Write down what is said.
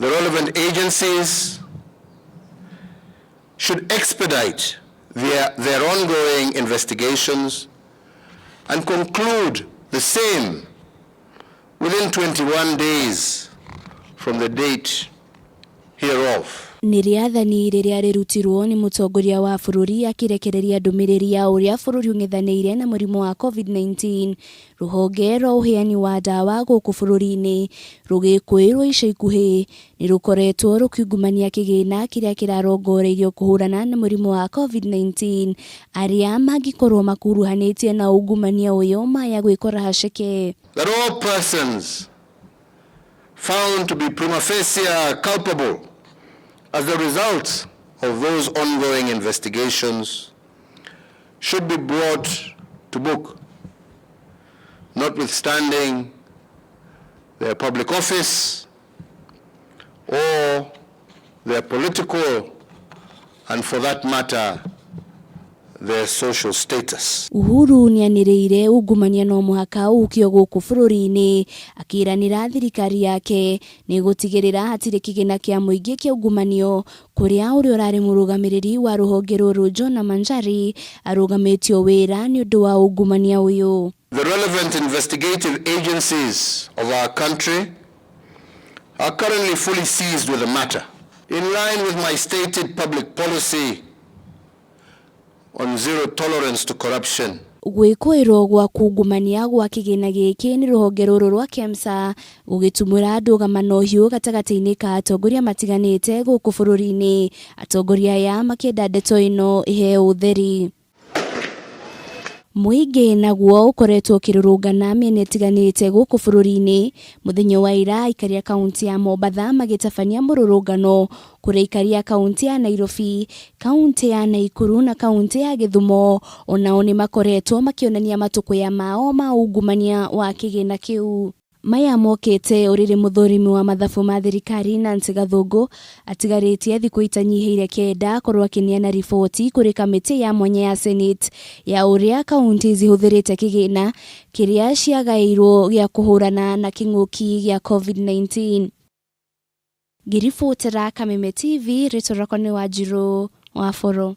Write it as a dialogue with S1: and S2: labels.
S1: The relevant agencies should expedite their ongoing investigations and conclude the same within 21 days from the date hereof.
S2: Nĩ rĩathani rĩrĩa rĩrutirwo nĩ mũtongoria wa bũrũri akĩrekereria ndũmĩrĩri ya ũrĩa bũrũri ũng'ethanĩire na mũrimũ wa Covid-19. Rũhonge rwa ũheani wa ndawa gũkũ bũrũri-inĩ rũgĩkwĩrwo ica ikuhĩ nĩ rũkoretwo rũkiungumania kĩgĩna kĩrĩa kĩrarongoreirio kũhũrana na mũrimũ wa Covid-19. Arĩa mangĩkorwo makuruhanĩtie na ungumania ũyũ maya gwĩkora haceke.
S1: That all persons found to be prima facie culpable as a result of those ongoing investigations should be brought to book, notwithstanding their public office or their political and, for that matter, their social status.
S2: Uhuru nĩanĩrĩire ungumania no mũhaka ũhukio gũkũ bũrũri-inĩ, akĩranĩra thirikari yake nĩ gũtigĩrĩra hatirĩ kĩgĩna kĩa mũingĩ kĩa kũrĩa ũrĩa ũrarĩ mũrũgamĩrĩri wa rũhonge rũrũ Jonah Manjari arũgamĩtio wĩra nĩ ũndũ wa ungumania ũyũ.
S1: The relevant investigative agencies of our country are currently fully seized with the matter. In line with my stated public policy on zero tolerance to corruption,
S2: Gwĩkũĩrwo gwa kungumania gwa kĩgĩna gĩkĩ nĩ rũhonge rũrũ rwa KEMSA gũgĩtumũra ndũgamano hiũ gatagatĩ-inĩ ka atongoria matiganĩte gũkũ bũrũri-inĩ, atongoria aya makĩenda ndeto ĩno ĩheo ũtheri. Mũingĩ naguo ũkoretwo ũkĩrũrũngana mĩena ĩtiganĩte gũkũ bũrũri-inĩ. Mũthenya wa ira aikari a kaunti ya Mombatha magĩtabania mũrũrũngano kũrĩa aikari a kaunti ya Nairobi, kaunti ya Naikuru na kaunti ya Gĩthumo onao nĩ makoretwo makĩonania matũkũya mao ma ungumania wa kĩgĩna kĩu. Maya mokĩte ũrĩrĩ mũthũrimi wa mathabu ma thirikari Nancy Gathungu atigarĩtie thikũ itanyihĩire 9 akorwo akĩneana riboti kũrĩ kamĩtĩ ya mwanya ya Senate ya ũrĩa kaunti cihũthĩrĩte kĩgĩna kĩrĩa ciagaĩirwo gĩa kũhũrana na kĩng'ũki gĩa Covid-19. Ngĩribotera Kameme TV, rĩtwa rĩakwa nĩ Wanjirũ wa Boro.